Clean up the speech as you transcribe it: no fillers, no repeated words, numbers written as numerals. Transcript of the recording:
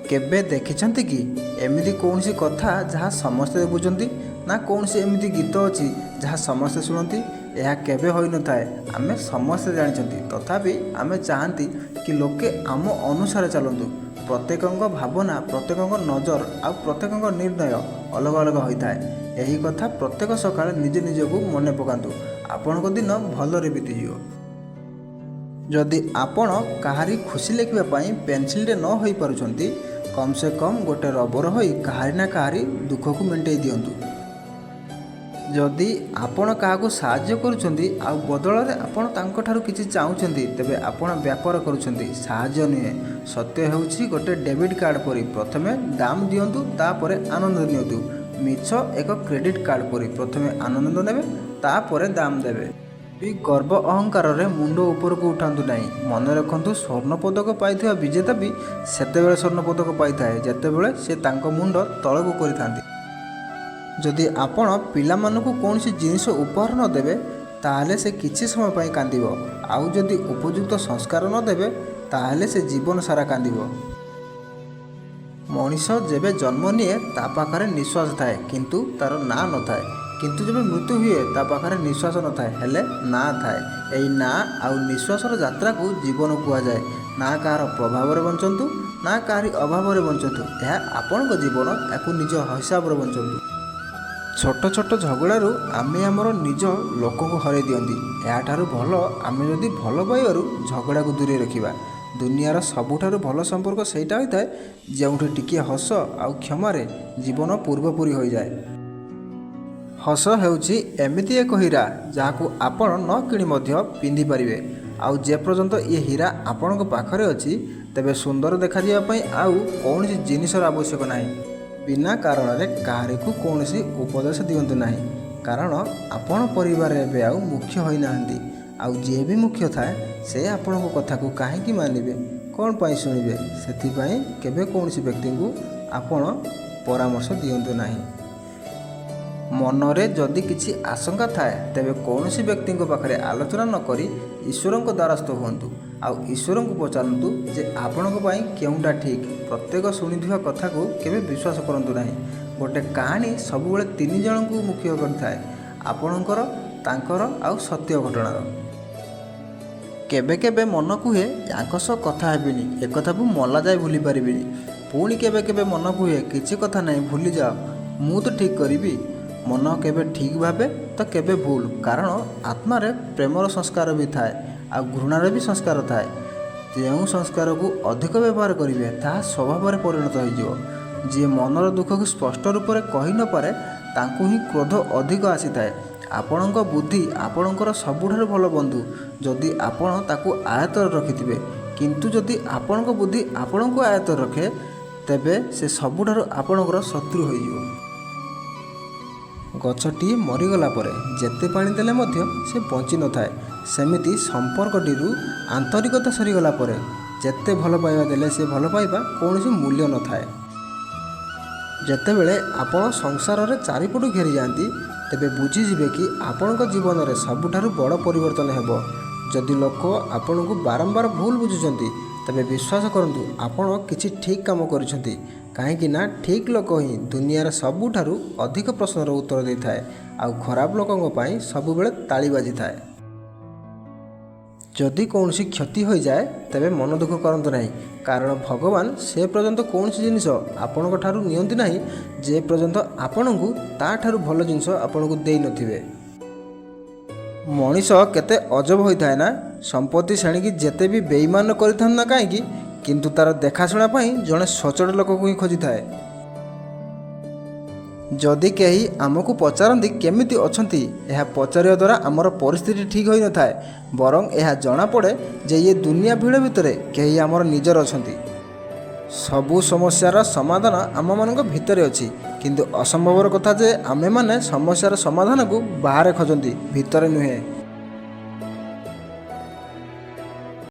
କେବେ ଦେଖିଛନ୍ତି କି ଏମିତି କୌଣସି କଥା ଯାହା ସମସ୍ତେ ବୁଝନ୍ତି, ନା କୌଣସି ଏମିତି ଗୀତ ଅଛି ଯାହା ସମସ୍ତେ ଶୁଣନ୍ତି? ଏହା କେବେ ହୋଇନଥାଏ। ଆମେ ସମସ୍ତେ ଜାଣିଛନ୍ତି, ତଥାପି ଆମେ ଚାହାନ୍ତି କି ଲୋକେ ଆମ ଅନୁସାରେ ଚାଲନ୍ତୁ। ପ୍ରତ୍ୟେକଙ୍କ ଭାବନା, ପ୍ରତ୍ୟେକଙ୍କ ନଜର ଆଉ ପ୍ରତ୍ୟେକଙ୍କ ନିର୍ଣ୍ଣୟ ଅଲଗା ଅଲଗା ହୋଇଥାଏ। ଏହି କଥା ପ୍ରତ୍ୟେକ ସକାଳେ ନିଜେ ନିଜକୁ ମନେ ପକାନ୍ତୁ, ଆପଣଙ୍କ ଦିନ ଭଲରେ ବିତିଯିବ। ଯଦି ଆପଣ କାହାରି ଖୁସି ଲେଖିବା ପାଇଁ ପେନସିଲଟେ ନ ହୋଇପାରୁଛନ୍ତି, କମ୍ ସେ କମ୍ ଗୋଟେ ରବର ହୋଇ କାହାରି ନା କାହାରି ଦୁଃଖକୁ ମେଣ୍ଟେଇ ଦିଅନ୍ତୁ। ଯଦି ଆପଣ କାହାକୁ ସାହାଯ୍ୟ କରୁଛନ୍ତି ଆଉ ବଦଳରେ ଆପଣ ତାଙ୍କଠାରୁ କିଛି ଚାହୁଁଛନ୍ତି, ତେବେ ଆପଣ ବ୍ୟାପାର କରୁଛନ୍ତି, ସାହାଯ୍ୟ ନୁହେଁ। ସତ୍ୟ ହେଉଛି ଗୋଟେ ଡେବିଟ୍ କାର୍ଡ଼ ପରି, ପ୍ରଥମେ ଦାମ ଦିଅନ୍ତୁ, ତାପରେ ଆନନ୍ଦ ନିଅନ୍ତୁ। ମିଛ ଏକ କ୍ରେଡ଼ିଟ୍ କାର୍ଡ଼ ପରି, ପ୍ରଥମେ ଆନନ୍ଦ ନେବେ, ତାପରେ ଦାମ ଦେବେ। ବି ଗର୍ବ ଅହଙ୍କାରରେ ମୁଣ୍ଡ ଉପରକୁ ଉଠାନ୍ତୁ ନାହିଁ। ମନେ ରଖନ୍ତୁ, ସ୍ୱର୍ଣ୍ଣ ପଦକ ପାଇଥିବା ବିଜେତା ବି ସେତେବେଳେ ସ୍ୱର୍ଣ୍ଣ ପଦକ ପାଇଥାଏ, ଯେତେବେଳେ ସେ ତାଙ୍କ ମୁଣ୍ଡ ତଳକୁ କରିଥାନ୍ତି। ଯଦି ଆପଣ ପିଲାମାନଙ୍କୁ କୌଣସି ଜିନିଷ ଉପହାର ନ ଦେବେ, ତାହେଲେ ସେ କିଛି ସମୟ ପାଇଁ କାନ୍ଦିବ, ଆଉ ଯଦି ଉପଯୁକ୍ତ ସଂସ୍କାର ନ ଦେବେ, ତାହେଲେ ସେ ଜୀବନ ସାରା କାନ୍ଦିବ। ମଣିଷ ଯେବେ ଜନ୍ମ ନିଏ, ତା ପାଖରେ ନିଶ୍ୱାସ ଥାଏ, କିନ୍ତୁ ତାର ନାଁ ନଥାଏ। କିନ୍ତୁ ଯେବେ ମୃତ୍ୟୁ ହୁଏ, ତା ପାଖରେ ନିଶ୍ୱାସ ନଥାଏ, ହେଲେ ନାଁ ଥାଏ। ଏହି ନାଁ ଆଉ ନିଶ୍ୱାସର ଯାତ୍ରାକୁ ଜୀବନ କୁହାଯାଏ। ନା କାହାର ପ୍ରଭାବରେ ବଞ୍ଚନ୍ତୁ, ନା କାହାରି ଅଭାବରେ ବଞ୍ଚନ୍ତୁ। ଏହା ଆପଣଙ୍କ ଜୀବନ, ଏହାକୁ ନିଜ ହିସାବରେ ବଞ୍ଚନ୍ତୁ। ଛୋଟ ଛୋଟ ଝଗଡ଼ାରୁ ଆମେ ଆମର ନିଜ ଲୋକଙ୍କୁ ହରାଇ ଦିଅନ୍ତି। ଏହାଠାରୁ ଭଲ ଆମେ ଯଦି ଭଲ ପାଇବାରୁ ଝଗଡ଼ାକୁ ଦୂରେଇ ରଖିବା। ଦୁନିଆର ସବୁଠାରୁ ଭଲ ସମ୍ପର୍କ ସେଇଟା ହୋଇଥାଏ, ଯେଉଁଠି ଟିକିଏ ହସ ଆଉ କ୍ଷମାରେ ଜୀବନ ପୂର୍ବପରି ହୋଇଯାଏ। ହସ ହେଉଛି ଏମିତି ଏକ ହୀରା, ଯାହାକୁ ଆପଣ ନ କିଣି ମଧ୍ୟ ପିନ୍ଧିପାରିବେ। ଆଉ ଯେପର୍ଯ୍ୟନ୍ତ ଏ ହୀରା ଆପଣଙ୍କ ପାଖରେ ଅଛି, ତେବେ ସୁନ୍ଦର ଦେଖାଯିବା ପାଇଁ ଆଉ କୌଣସି ଜିନିଷର ଆବଶ୍ୟକ ନାହିଁ। ବିନା କାରଣରେ କାହାରିକୁ କୌଣସି ଉପଦେଶ ଦିଅନ୍ତୁ ନାହିଁ, କାରଣ ଆପଣ ପରିବାରରେ ଏବେ ଆଉ ମୁଖ୍ୟ ହୋଇନାହାନ୍ତି। ଆଉ ଯିଏ ବି ମୁଖ୍ୟ ଥାଏ, ସେ ଆପଣଙ୍କ କଥାକୁ କାହିଁକି ମାନିବେ, କ'ଣ ପାଇଁ ଶୁଣିବେ? ସେଥିପାଇଁ କେବେ କୌଣସି ବ୍ୟକ୍ତିଙ୍କୁ ଆପଣ ପରାମର୍ଶ ଦିଅନ୍ତୁ ନାହିଁ। ମନରେ ଯଦି କିଛି ଆଶଙ୍କା ଥାଏ, ତେବେ କୌଣସି ବ୍ୟକ୍ତିଙ୍କ ପାଖରେ ଆଲୋଚନା ନ କରି ଈଶ୍ୱରଙ୍କ ଦ୍ୱାରସ୍ଥ ହୁଅନ୍ତୁ ଆଉ ଈଶ୍ୱରଙ୍କୁ ପଚାରନ୍ତୁ ଯେ ଆପଣଙ୍କ ପାଇଁ କେଉଁଟା ଠିକ୍। ପ୍ରତ୍ୟେକ ଶୁଣିଥିବା କଥାକୁ କେବେ ବିଶ୍ୱାସ କରନ୍ତୁ ନାହିଁ। ଗୋଟେ କାହାଣୀ ସବୁବେଳେ ତିନି ଜଣଙ୍କୁ ମୁଖ୍ୟ କରିଥାଏ, ଆପଣଙ୍କର, ତାଙ୍କର ଆଉ ସତ୍ୟ ଘଟଣାର। କେବେ କେବେ ମନ କୁହେ, ୟାଙ୍କ ସହ କଥା ହେବିନି, ଏକଥା ମୁଁ ମଲା ଯାଏ ଭୁଲି ପାରିବିନି। ପୁଣି କେବେ କେବେ ମନ କୁହେ, କିଛି କଥା ନାହିଁ, ଭୁଲିଯାଅ, ମୁଁ ତ ଠିକ୍ କରିବି। ମନ କେବେ ଠିକ୍ ଭାବେ ତ କେବେ ଭୁଲ, କାରଣ ଆତ୍ମାରେ ପ୍ରେମର ସଂସ୍କାର ବି ଥାଏ ଆଉ ଘୃଣାର ବି ସଂସ୍କାର ଥାଏ। ଯେଉଁ ସଂସ୍କାରକୁ ଅଧିକ ବ୍ୟବହାର କରିବେ, ତାହା ସ୍ୱଭାବରେ ପରିଣତ ହୋଇଯିବ। ଯିଏ ମନର ଦୁଃଖକୁ ସ୍ପଷ୍ଟ ରୂପରେ କହି ନପାରେ, ତାଙ୍କୁ ହିଁ କ୍ରୋଧ ଅଧିକ ଆସିଥାଏ। ଆପଣଙ୍କ ବୁଦ୍ଧି ଆପଣଙ୍କର ସବୁଠାରୁ ଭଲ ବନ୍ଧୁ, ଯଦି ଆପଣ ତାକୁ ଆୟତ୍ତରେ ରଖିଥିବେ। କିନ୍ତୁ ଯଦି ଆପଣଙ୍କ ବୁଦ୍ଧି ଆପଣଙ୍କୁ ଆୟତ୍ତରେ ରଖେ, ତେବେ ସେ ସବୁଠାରୁ ଆପଣଙ୍କର ଶତ୍ରୁ ହୋଇଯିବ। ଗଛଟିଏ ମରିଗଲା ପରେ ଯେତେ ପାଣି ଦେଲେ ମଧ୍ୟ ସେ ବଞ୍ଚିନଥାଏ, ସେମିତି ସମ୍ପର୍କଟିରୁ ଆନ୍ତରିକତା ସରିଗଲା ପରେ ଯେତେ ଭଲ ପାଇବା ଦେଲେ ସେ ଭଲ ପାଇବା କୌଣସି ମୂଲ୍ୟ ନଥାଏ। ଯେତେବେଳେ ଆପଣ ସଂସାରରେ ଚାରିପଟୁ ଘେରିଯାଆନ୍ତି, ତେବେ ବୁଝିଯିବେ କି ଆପଣଙ୍କ ଜୀବନରେ ସବୁଠାରୁ ବଡ଼ ପରିବର୍ତ୍ତନ ହେବ। ଯଦି ଲୋକ ଆପଣଙ୍କୁ ବାରମ୍ବାର ଭୁଲ ବୁଝୁଛନ୍ତି, ତେବେ ବିଶ୍ୱାସ କରନ୍ତୁ, ଆପଣ କିଛି ଠିକ୍ କାମ କରିଛନ୍ତି, କାହିଁକି ନା ଠିକ୍ ଲୋକ ହିଁ ଦୁନିଆର ସବୁଠାରୁ ଅଧିକ ପ୍ରଶ୍ନର ଉତ୍ତର ଦେଇଥାଏ ଆଉ ଖରାପ ଲୋକଙ୍କ ପାଇଁ ସବୁବେଳେ ତାଳି ବାଜିଥାଏ। ଯଦି କୌଣସି କ୍ଷତି ହୋଇଯାଏ, ତେବେ ମନ ଦୁଃଖ କରନ୍ତୁ ନାହିଁ, କାରଣ ଭଗବାନ ସେ ପର୍ଯ୍ୟନ୍ତ କୌଣସି ଜିନିଷ ଆପଣଙ୍କ ଠାରୁ ନିଅନ୍ତି ନାହିଁ, ଯେ ପର୍ଯ୍ୟନ୍ତ ଆପଣଙ୍କୁ ତାଠାରୁ ଭଲ ଜିନିଷ ଆପଣଙ୍କୁ ଦେଇନଥିବେ। ମଣିଷ କେତେ ଅଜବ ହୋଇଥାଏ ନା? ସମ୍ପତ୍ତି ସେଣିକି ଯେତେ ବି ବେଇମାନ କରିଥାନ୍ତୁ ନା କାହିଁକି, କିନ୍ତୁ ତା'ର ଦେଖାଶୁଣା ପାଇଁ ଜଣେ ସଚ୍ଚୋଟ ଲୋକକୁ ହିଁ ଖୋଜିଥାଏ। ଯଦି କେହି ଆମକୁ ପଚାରନ୍ତି, କେମିତି ଅଛନ୍ତି, ଏହା ପଚାରିବା ଦ୍ୱାରା ଆମର ପରିସ୍ଥିତି ଠିକ୍ ହୋଇନଥାଏ, ବରଂ ଏହା ଜଣାପଡ଼େ ଯେ ଇଏ ଦୁନିଆ ଭିଡ଼ ଭିତରେ କେହି ଆମର ନିଜର ଅଛନ୍ତି। ସବୁ ସମସ୍ୟାର ସମାଧାନ ଆମମାନଙ୍କ ଭିତରେ ଅଛି, କିନ୍ତୁ ଅସମ୍ଭବର କଥା ଯେ ଆମେମାନେ ସମସ୍ୟାର ସମାଧାନକୁ ବାହାରେ ଖୋଜନ୍ତି, ଭିତରେ ନୁହେଁ।